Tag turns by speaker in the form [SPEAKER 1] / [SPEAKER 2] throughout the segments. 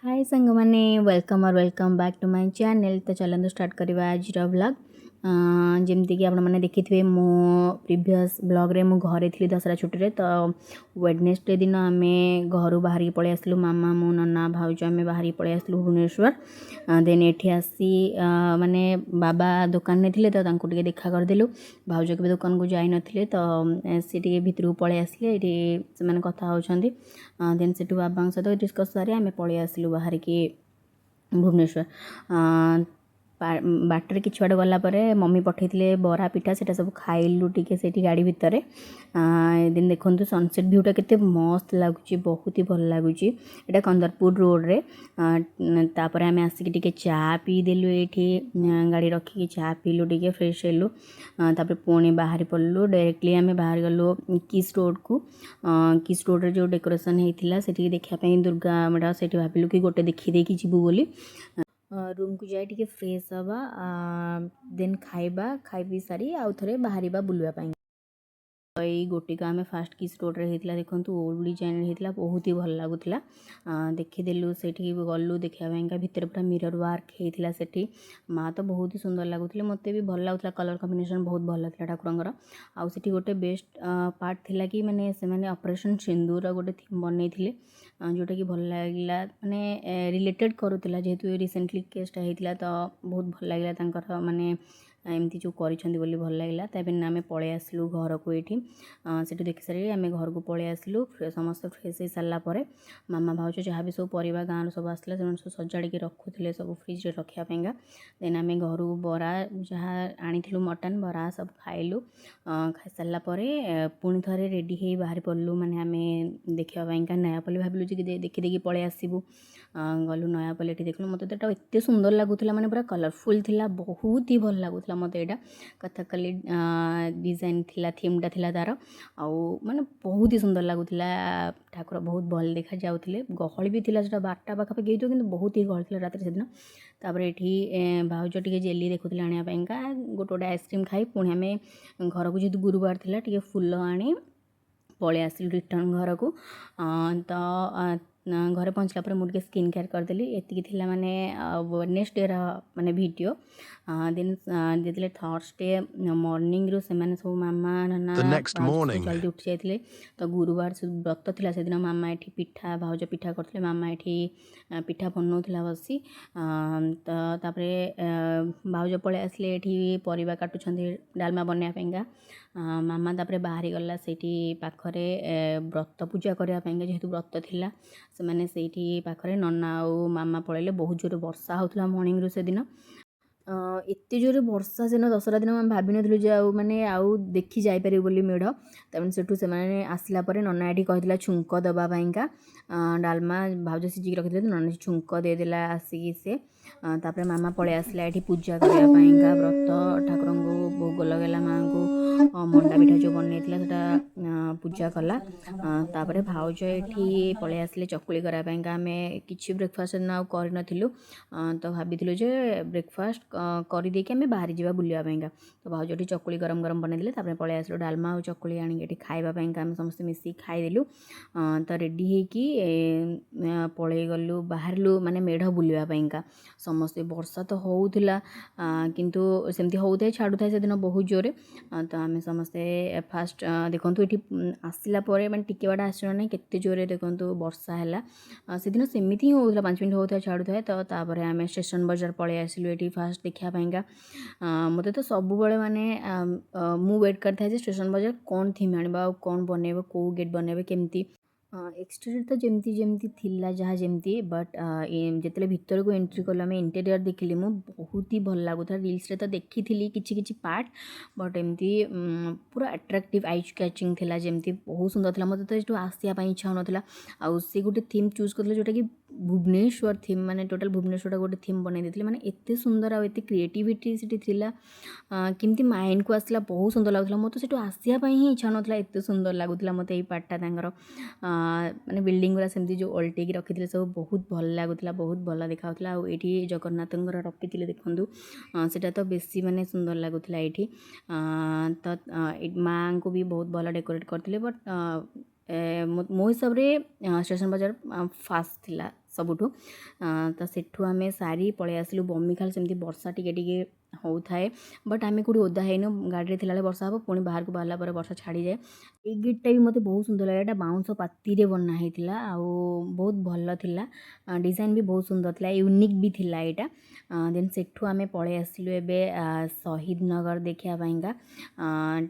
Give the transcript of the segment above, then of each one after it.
[SPEAKER 1] High ସାଙ୍ଗମାନେ, welcome or welcome back to my channel। ତ ଚାଲନ୍ତୁ ଷ୍ଟାର୍ଟ କରିବା ଆଜିର ବ୍ଲଗ୍। ଯେମିତିକି ଆପଣମାନେ ଦେଖିଥିବେ, ମୁଁ ପ୍ରିଭିୟସ୍ ବ୍ଲଗ୍ରେ ମୁଁ ଘରେ ଥିଲି ଦଶହରା ଛୁଟିରେ। ତ ୱେଡ଼ନେସଡେ ଦିନ ଆମେ ଘରୁ ବାହାରିକି ପଳେଇ ଆସିଲୁ। ମାମା, ମୁଁ, ନନା, ଭାଉଜ, ଆମେ ବାହାରିକି ପଳେଇ ଆସିଲୁ ଭୁବନେଶ୍ୱର। ଦେନ୍ ଏଠି ଆସି ମାନେ ବାବା ଦୋକାନରେ ଥିଲେ, ତ ତାଙ୍କୁ ଟିକେ ଦେଖା କରିଦେଲୁ। ଭାଉଜ କେବେ ଦୋକାନକୁ ଯାଇନଥିଲେ, ତ ସେ ଟିକେ ଭିତରକୁ ପଳେଇ ଆସିଲେ। ଏଠି ସେମାନେ କଥା ହେଉଛନ୍ତି। ଦେନ୍ ସେଠୁ ବାବାଙ୍କ ସହିତ ଡିସ୍କସ୍ ସାରି ଆମେ ପଳେଇ ଆସିଲୁ ବାହାରିକି ଭୁବନେଶ୍ୱର। ବାଟରେ କିଛି ବାଟ ଗଲା ପରେ ମମି ପଠେଇଥିଲେ ବରା, ପିଠା, ସେଇଟା ସବୁ ଖାଇଲୁ ଟିକେ ସେଇଠି ଗାଡ଼ି ଭିତରେ। ଦେନ୍ ଦେଖନ୍ତୁ, ସନସେଟ୍ ଭ୍ୟୁଟା କେତେ ମସ୍ତ ଲାଗୁଛି, ବହୁତ ହି ଭଲ ଲାଗୁଛି। ଏଇଟା କନ୍ଦରପୁର ରୋଡ଼ରେ। ତାପରେ ଆମେ ଆସିକି ଟିକେ ଚା ପିଇଦେଲୁ ଏଇଠି। ଗାଡ଼ି ରଖିକି ଚା ପିଇଲୁ, ଟିକେ ଫ୍ରେଶ୍ ହେଲୁ। ତାପରେ ପୁଣି ବାହାରି ପଡ଼ିଲୁ। ଡାଇରେକ୍ଟଲି ଆମେ ବାହାରି ଗଲୁ କିସ୍ ରୋଡ଼କୁ। କିସ୍ ରୋଡ଼ରେ ଯେଉଁ ଡେକୋରେସନ୍ ହେଇଥିଲା, ସେଠିକି ଦେଖିବା ପାଇଁ ଦୁର୍ଗା ମେଢ଼। ସେଇଠି ଭାବିଲୁ କି ଗୋଟେ ଦେଖିଦେଇକି ଯିବୁ ବୋଲି। ରୁମ୍କୁ ଯାଇ ଟିକେ ଫ୍ରେଶ୍ ହେବା, ଦେନ୍ ଖାଇବା। ଖାଇ ପିଇ ସାରି ଆଉ ଥରେ ବାହାରିବା ବୁଲିବା ପାଇଁ। ଏଇ ଗୋଟିକ ଆମେ ଫାଷ୍ଟ କିସ୍ ରୋଡ଼ରେ ହେଇଥିଲା। ଦେଖନ୍ତୁ, ଓଲ୍ଡ ଡିଜାଇନ୍ରେ ହେଇଥିଲା, ବହୁତ ହି ଭଲ ଲାଗୁଥିଲା। ଦେଖିଦେଲୁ, ସେଇଠିକି ଗଲୁ ଦେଖିବା ପାଇଁକା। ଭିତରେ ପୁରା ମିରର ୱାର୍କ ହେଇଥିଲା ସେଠି। ମା ତ ବହୁତ ହି ସୁନ୍ଦର ଲାଗୁଥିଲେ, ମୋତେ ବି ଭଲ ଲାଗୁଥିଲା। କଲର୍ କମ୍ବିନେସନ୍ ବହୁତ ଭଲ ଥିଲା ଠାକୁରଙ୍କର। ଆଉ ସେଠି ଗୋଟେ ବେଷ୍ଟ ପାର୍ଟ ଥିଲା କି ମାନେ ସେମାନେ ଅପରେସନ୍ ସିନ୍ଦୁରର ଗୋଟେ ଥିମ୍ ବନେଇଥିଲେ, ଯେଉଁଟାକି ଭଲ ଲାଗିଲା, ମାନେ ରିଲେଟେଡ଼୍ କରୁଥିଲା। ଯେହେତୁ ରିସେଣ୍ଟଲି କେସ୍ଟା ହେଇଥିଲା, ତ ବହୁତ ଭଲ ଲାଗିଲା ତାଙ୍କର, ମାନେ ଏମିତି ଯେଉଁ କରିଛନ୍ତି ବୋଲି ଭଲ ଲାଗିଲା। ତାପରେ ଆମେ ପଳେଇ ଆସିଲୁ ଘରକୁ ଏଇଠି। ସେଠୁ ଦେଖି ସାରି ଆମେ ଘରକୁ ପଳେଇ ଆସିଲୁ। ସମସ୍ତେ ଫ୍ରେଶ୍ ହେଇ ସାରିଲା ପରେ ମାମା, ଭାଉଜ ଯାହା ବି ସବୁ ପରିବା ଗାଁରୁ ସବୁ ଆସିଥିଲା, ସେମାନେ ସବୁ ସଜାଡ଼ିକି ରଖୁଥିଲେ ସବୁ ଫ୍ରିଜ୍ରେ ରଖିବା ପାଇଁକା। ଦେନ୍ ଆମେ ଘରୁ ବରା ଯାହା ଆଣିଥିଲୁ, ମଟନ୍ ବରା ସବୁ ଖାଇଲୁ। ଖାଇସାରିଲା ପରେ ପୁଣି ଥରେ ରେଡ଼ି ହେଇ ବାହାରି ପଡ଼ିଲୁ, ମାନେ ଆମେ ଦେଖିବା ପାଇଁକା ନୟାପଲ୍ଲୀ। ଭାବିଲୁ ଯେ ଦେଖିଦେଇକି ପଳେଇ ଆସିବୁ। ଗଲୁ ନୟାପଲ୍ଲୀ। ଏଠି ଦେଖିଲୁ, ମୋତେ ତ ଏଇଟା ଏତେ ସୁନ୍ଦର ଲାଗୁଥିଲା, ମାନେ ପୁରା କଲରଫୁଲ୍ ଥିଲା, ବହୁତ ହି ଭଲ ଲାଗୁଥିଲା ମୋତେ ଏଇଟା। କଥକଲି ଡିଜାଇନ୍ ଥିଲା, ଥିମ୍ଟା ଥିଲା ତା'ର। ଆଉ ମାନେ ବହୁତ ହି ସୁନ୍ଦର ଲାଗୁଥିଲା। ଠାକୁର ବହୁତ ଭଲ ଦେଖାଯାଉଥିଲେ। ଗହଳି ବି ଥିଲା। ସେଟା 12ଟା ପାଖାପାଖି ହେଇଥିବ, କିନ୍ତୁ ବହୁତ ହି ଗହଳି ଥିଲା ରାତିରେ ସେଦିନ। ତାପରେ ଏଠି ଭାଉଜ ଟିକେ ଜେଲି ଦେଖୁଥିଲେ ଆଣିବା ପାଇଁକା। ଗୋଟେ ଗୋଟେ ଆଇସ୍କ୍ରିମ୍ ଖାଇ ପୁଣି ଆମେ ଘରକୁ, ଯେହେତୁ ଗୁରୁବାର ଥିଲା, ଟିକେ ଫୁଲ ଆଣି ପଳେଇ ଆସିଲୁ ରିଟର୍ନ ଘରକୁ। ତ ଘରେ ପହଞ୍ଚିଲା ପରେ ମୁଁ ଟିକେ ସ୍କିନ୍ କେୟାର୍ କରିଦେଲି। ଏତିକି ଥିଲା ମାନେ ନେକ୍ସଟ ଡେର ମାନେ ଭିଡ଼ିଓ। ଦେନ୍ ଯେତେବେଳେ ଥର୍ସଡେ ମର୍ଣ୍ଣିଂରୁ ସେମାନେ ସବୁ ମାମା, ନନା,
[SPEAKER 2] The next
[SPEAKER 1] ଭାଉଜ ସବୁ
[SPEAKER 2] morning.
[SPEAKER 1] ଜଲ୍ଦି ଉଠି ଯାଇଥିଲେ। ତ ଗୁରୁବାର ସେ ବ୍ରତ ଥିଲା ସେଦିନ। ମାମା ଏଠି ପିଠା, ଭାଉଜ ପିଠା କରିଥିଲେ, ମାମା ଏଠି ପିଠା ବନଉଥିଲା ବସି। ତ ତାପରେ ଭାଉଜ ପଳେଇ ଆସିଲେ, ଏଠି ପରିବା କାଟୁଛନ୍ତି ଡାଲମା ବନେଇବା ପାଇଁକା। ମାମା ତାପରେ ବାହାରି ଗଲା ସେଇଠି ପାଖରେ ବ୍ରତ ପୂଜା କରିବା ପାଇଁକା। ଯେହେତୁ ବ୍ରତ ଥିଲା, ସେମାନେ ସେଇଠି ପାଖରେ ନନା ଆଉ ମାମା ପଳେଇଲେ। ବହୁତ ଜୋରେ ବର୍ଷା ହେଉଥିଲା ମର୍ଣ୍ଣିଂରୁ ସେଦିନ। ଏତେ ଜୋରେ ବର୍ଷା ସେଦିନ ଦଶହରା ଦିନ, ଆମେ ଭାବିନଥିଲୁ ଯେ ଆଉ ମାନେ ଆଉ ଦେଖି ଯାଇପାରିବୁ ବୋଲି ମେଢ଼। ତାପରେ ସେଠୁ ସେମାନେ ଆସିଲା ପରେ ନନା ଏଠି କହିଥିଲା ଛୁଙ୍କ ଦେବା ପାଇଁକା। ଡାଲମା ଭାଉଜ ସିଝିକି ରଖିଥିଲେ, ତ ନନା ଛୁଙ୍କ ଦେଇଦେଲା ଆସିକି ସେ। ତାପରେ ମାମା ପଳେଇ ଆସିଲା ଏଠି ପୂଜା କରିବା ପାଇଁକା। ବ୍ରତ ଠାକୁରଙ୍କୁ ଭୋଗ ଲଗାଇଲା, ମାଆଙ୍କୁ ମଣ୍ଡା ପିଠା ଯେଉଁ ବନେଇଥିଲା, ସେଟା ପୂଜା କଲା। ତାପରେ ଭାଉଜ ଏଠି ପଳେଇ ଆସିଲେ ଚକୁଳି କରିବା ପାଇଁକା। ଆମେ କିଛି ବ୍ରେକଫାଷ୍ଟ ସେଦିନ ଆଉ କରିନଥିଲୁ। ତ ଭାବିଥିଲୁ ଯେ ବ୍ରେକଫାଷ୍ଟ କରିଦେଇକି ଆମେ ବାହାରି ଯିବା ବୁଲିବା ପାଇଁକା। ତ ଭାଉଜ ଏଠି ଚକୁଳି ଗରମ ଗରମ ବନେଇଦେଲେ। ତାପରେ ପଳେଇ ଆସିଲୁ ଡାଲମା ଆଉ ଚକୁଳି ଆଣିକି ଏଠି ଖାଇବା ପାଇଁକା। ଆମେ ସମସ୍ତେ ମିଶିକି ଖାଇଦେଲୁ। ତ ରେଡ଼ି ହେଇକି ପଳେଇ ଗଲୁ, ବାହାରିଲୁ ମାନେ ମେଢ଼ ବୁଲିବା ପାଇଁକା ସମସ୍ତେ। ବର୍ଷା ତ ହେଉଥିଲା, କିନ୍ତୁ ସେମିତି ହେଉଥାଏ, ଛାଡ଼ୁଥାଏ ସେଦିନ ବହୁତ ଜୋରେ। ତ ଆମେ ସମସ୍ତେ ଫାଷ୍ଟ ଦେଖନ୍ତୁ, ଏଠି ଆସିଲା ପରେ, ମାନେ ଟିକେ ବାଟ ଆସିଲା ନାହିଁ, କେତେ ଜୋରେ ଦେଖନ୍ତୁ ବର୍ଷା ହେଲା। ସେଦିନ ସେମିତି ହିଁ ହେଉଥିଲା, 5 ମିନିଟ୍ ହେଉଥାଏ, ଛାଡ଼ୁଥାଏ। ତ ତାପରେ ଆମେ ଷ୍ଟେସନ ବଜାର ପଳେଇ ଆସିଲୁ ଏଠି ଫାଷ୍ଟ ଦେଖିବା ପାଇଁକା। ମୋତେ ତ ସବୁବେଳେ ମାନେ ମୁଁ ୱେଟ୍ କରିଥାଏ ଯେ ଷ୍ଟେସନ ବଜାର କ'ଣ ଥିମ୍ ଆଣିବ ଆଉ କ'ଣ ବନେଇବ, କେଉଁ ଗେଟ୍ ବନେଇବେ, କେମିତି। ଏକ୍ସଟେରିୟର ତ ଯେମିତି ଯେମିତି ଥିଲା, ଯାହା ଯେମିତି, ବଟ୍ ଯେତେବେଳେ ଭିତରକୁ ଏଣ୍ଟ୍ରି କଲୁ ଆମେ, ଇଣ୍ଟେରିୟର ଦେଖିଲି ମୁଁ, ବହୁତ ହି ଭଲ ଲାଗୁଥିଲା। ରିଲ୍ସରେ ତ ଦେଖିଥିଲି କିଛି କିଛି ପାର୍ଟ, ବଟ୍ ଏମିତି ପୁରା ଆଟ୍ରାକ୍ଟିଭ୍, ଆଇଜ୍ କ୍ୟାଚିଂ ଥିଲା ଯେମିତି, ବହୁତ ସୁନ୍ଦର ଥିଲା। ମୋତେ ତ ଏଠୁ ଆସିବା ପାଇଁ ଇଚ୍ଛା ହେଉନଥିଲା। ଆଉ ସେ ଗୋଟେ ଥିମ୍ ଚୁଜ୍ କରିଥିଲେ, ଯେଉଁଟାକି ଭୁବନେଶ୍ୱର ଥିମ୍, ମାନେ ଟୋଟାଲ୍ ଭୁବନେଶ୍ୱରଟା ଗୋଟେ ଥିମ୍ ବନେଇ ଦେଇଥିଲେ। ମାନେ ଏତେ ସୁନ୍ଦର ଆଉ ଏତେ କ୍ରିଏଟିଭିଟି ସେଠି ଥିଲା, କେମିତି ମାଇଣ୍ଡକୁ ଆସିଲା, ବହୁତ ସୁନ୍ଦର ଲାଗୁଥିଲା। ମୋତେ ସେଠୁ ଆସିବା ପାଇଁ ହିଁ ଇଚ୍ଛା ହେଉନଥିଲା, ଏତେ ସୁନ୍ଦର ଲାଗୁଥିଲା ମୋତେ ଏଇ ପାର୍ଟଟା ତାଙ୍କର। ମାନେ ବିଲ୍ଡିଂ ଗୁଡ଼ା ସେମିତି ଯେଉଁ ଓଲଟେଇକି ରଖିଥିଲେ ସବୁ, ବହୁତ ଭଲ ଲାଗୁଥିଲା, ବହୁତ ଭଲ ଦେଖାଯାଉଥିଲା। ଆଉ ଏଇଠି ଜଗନ୍ନାଥଙ୍କର ରଖିଥିଲେ ଦେଖନ୍ତୁ, ସେଇଟା ତ ବେଶୀ ମାନେ ସୁନ୍ଦର ଲାଗୁଥିଲା ଏଇଠି। ତ ମାଆଙ୍କୁ ବି ବହୁତ ଭଲ ଡେକୋରେଟ୍ କରିଥିଲେ, ବଟ୍ ମୋ ହିସାବରେ ଷ୍ଟେସନ୍ ବଜାର ଫାଷ୍ଟ ଥିଲା ସବୁଠୁ। ତ ସେଠୁ ଆମେ ସାରି ପଳେଇ ଆସିଲୁ ବମିଖାଲ। ସେମିତି ବର୍ଷା ଟିକେ ଟିକେ ହେଉଥାଏ, ବଟ୍ ଆମେ କେଉଁଠି ଓଦା ହେଇନୁ। ଗାଡ଼ିରେ ଥିଲାବେଳେ ବର୍ଷା ହେବ, ପୁଣି ବାହାରକୁ ବାହାରିଲା ପରେ ବର୍ଷା ଛାଡ଼ିଯାଏ। ଏଇ ଗେଟ୍ଟା ବି ମୋତେ ବହୁତ ସୁନ୍ଦର ଲାଗିଲା। ଏଇଟା ବାଉଁଶ ପାତିରେ ବନା ହେଇଥିଲା ଆଉ ବହୁତ ଭଲ ଥିଲା। ଡିଜାଇନ୍ ବି ବହୁତ ସୁନ୍ଦର ଥିଲା, ୟୁନିକ୍ ବି ଥିଲା ଏଇଟା। ଦେନ୍ ସେଠୁ ଆମେ ପଳେଇ ଆସିଲୁ ଏବେ ଶହୀଦ ନଗର ଦେଖିବା ପାଇଁକା।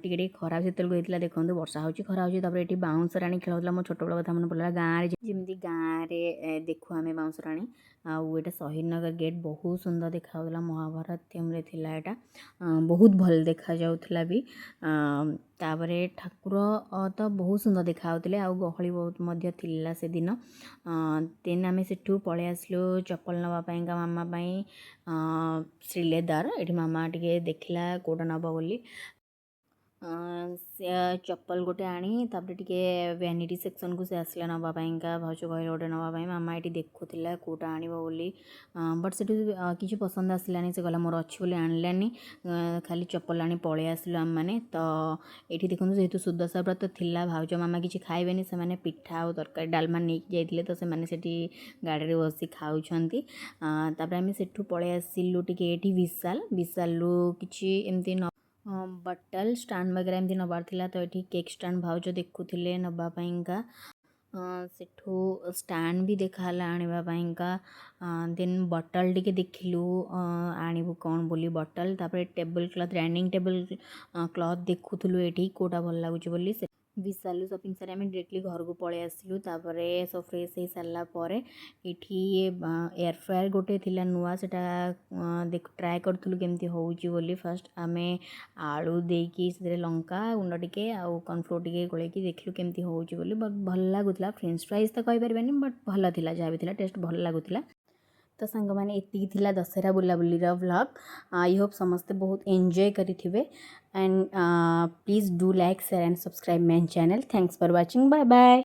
[SPEAKER 1] ଟିକେ ଟିକେ ଖରା ସେତେବେଳକୁ ହେଇଥିଲା। ଦେଖନ୍ତୁ, ବର୍ଷା ହେଉଛି, ଖରା ହେଉଛି। ତାପରେ ଏଠି ବାଉଁଶ ରାଣୀ ଖେଳ ହେଉଥିଲା। ମୋ ଛୋଟବେଳ କଥା ମନେ ପଡ଼ିଲା। ଗାଁରେ ଯେମିତି ଗାଁରେ ଦେଖୁ ଆମେ ବାଉଁଶ ରାଣୀ। ଆଉ ଏଇଟା ଶହୀଦ ନଗର ଗେଟ୍, ବହୁତ ସୁନ୍ଦର ଦେଖାଯାଉଥିଲା। ମହାଭାରତ ଥିମ୍ରେ ଥିଲା ଏଇଟା, ବହୁତ ଭଲ ଦେଖାଯାଉଥିଲା ବି। ତାପରେ ଠାକୁର ତ ବହୁତ ସୁନ୍ଦର ଦେଖାଯାଉଥିଲେ ଆଉ ଗହଳି ବହୁତ ମଧ୍ୟ ଥିଲା ସେଦିନ। ଦେନ୍ ଆମେ ସେଠୁ ପଳେଇ ଆସିଲୁ ଚପଲ ନେବା ପାଇଁକା ମାମା ପାଇଁ ଶ୍ରୀଲେଦାର। ଏଠି ମାମା ଟିକେ ଦେଖିଲା କେଉଁଟା ନେବ ବୋଲି। ସେ ଚପଲ ଗୋଟେ ଆଣି ତାପରେ ଟିକେ ଭ୍ୟାନିଟି ସେକ୍ସନକୁ ସେ ଆସିଲା ନେବା ପାଇଁକା। ଭାଉଜ କହିଲେ ଗୋଟେ ନେବା ପାଇଁ। ମାମା ଏଠି ଦେଖୁଥିଲା କେଉଁଟା ଆଣିବ ବୋଲି, ବଟ୍ ସେଠୁ କିଛି ପସନ୍ଦ ଆସିଲାନି। ସେ କହିଲା ମୋର ଅଛି ବୋଲି ଆଣିଲାନି। ଖାଲି ଚପଲ ଆଣି ପଳେଇ ଆସିଲୁ ଆମେମାନେ। ତ ଏଇଠି ଦେଖନ୍ତୁ, ଯେହେତୁ ସୁଦଶା ବ୍ରତ ଥିଲା, ଭାଉଜ ମାମା କିଛି ଖାଇବେନି। ସେମାନେ ପିଠା ଆଉ ତରକାରୀ ଡାଲମା ନେଇକି ଯାଇଥିଲେ, ତ ସେମାନେ ସେଠି ଗାଡ଼ିରେ ବସି ଖାଉଛନ୍ତି। ତାପରେ ଆମେ ସେଠୁ ପଳେଇ ଆସିଲୁ ଟିକେ ଏଠି ବିଶାଲ। ବିଶାଲରୁ କିଛି ଏମିତି ବଟଲ୍ ଷ୍ଟାଣ୍ଡ ବଗେରା ଏମିତି ନେବାର ଥିଲା। ତ ଏଠି କେକ୍ ଷ୍ଟାଣ୍ଡ ଭାଉଜ ଦେଖୁଥିଲେ ନେବା ପାଇଁକା। ସେଠୁ ଷ୍ଟାଣ୍ଡ ବି ଦେଖା ହେଲା ଆଣିବା ପାଇଁକା। ଦେନ୍ ବଟଲ୍ ଟିକେ ଦେଖିଲୁ ଆଣିବୁ କ'ଣ ବୋଲି ବଟଲ୍। ତାପରେ table cloth, dining table cloth ଦେଖୁଥିଲୁ ଏଠି କେଉଁଟା ଭଲ ଲାଗୁଛି ବୋଲି। ସେ ବିଶାଲରୁ ସପିଂ ସାରି ଆମେ ଡିରେକ୍ଟଲି ଘରକୁ ପଳେଇ ଆସିଲୁ। ତାପରେ ସବୁ ଫ୍ରେଶ୍ ହେଇ ସାରିଲା ପରେ ଏଠି ଏୟାର ଫ୍ରାୟର୍ ଗୋଟେ ଥିଲା ନୂଆ, ସେଟା ଦେଖ ଟ୍ରାଏ କରୁଥିଲୁ କେମିତି ହେଉଛି ବୋଲି। ଫାଷ୍ଟ ଆମେ ଆଳୁ ଦେଇକି ସେଥିରେ ଲଙ୍କା ଗୁଣ୍ଡ ଟିକେ ଆଉ କର୍ଣ୍ଣଫ୍ଲୋର୍ ଟିକେ ଗୋଳେଇକି ଦେଖିଲୁ କେମିତି ହେଉଛି ବୋଲି। ବଟ୍ ଭଲ ଲାଗୁଥିଲା। ଫ୍ରେଞ୍ଚ ଫ୍ରାଇଜ୍ ତ କହିପାରିବାନି, ବଟ୍ ଭଲ ଥିଲା। ଯାହା ବି ଥିଲା, ଟେଷ୍ଟ ଭଲ ଲାଗୁଥିଲା। ତ ସାଙ୍ଗମାନେ, ଏତିକି ଥିଲା ଦଶହରା ବୁଲାବୁଲିର ଭ୍ଲଗ୍। I Hope ସମସ୍ତେ ବହୁତ ଏନ୍ଜୟ କରିଥିବେ and please do like, share and subscribe my channel. Thanks for watching. Bye bye.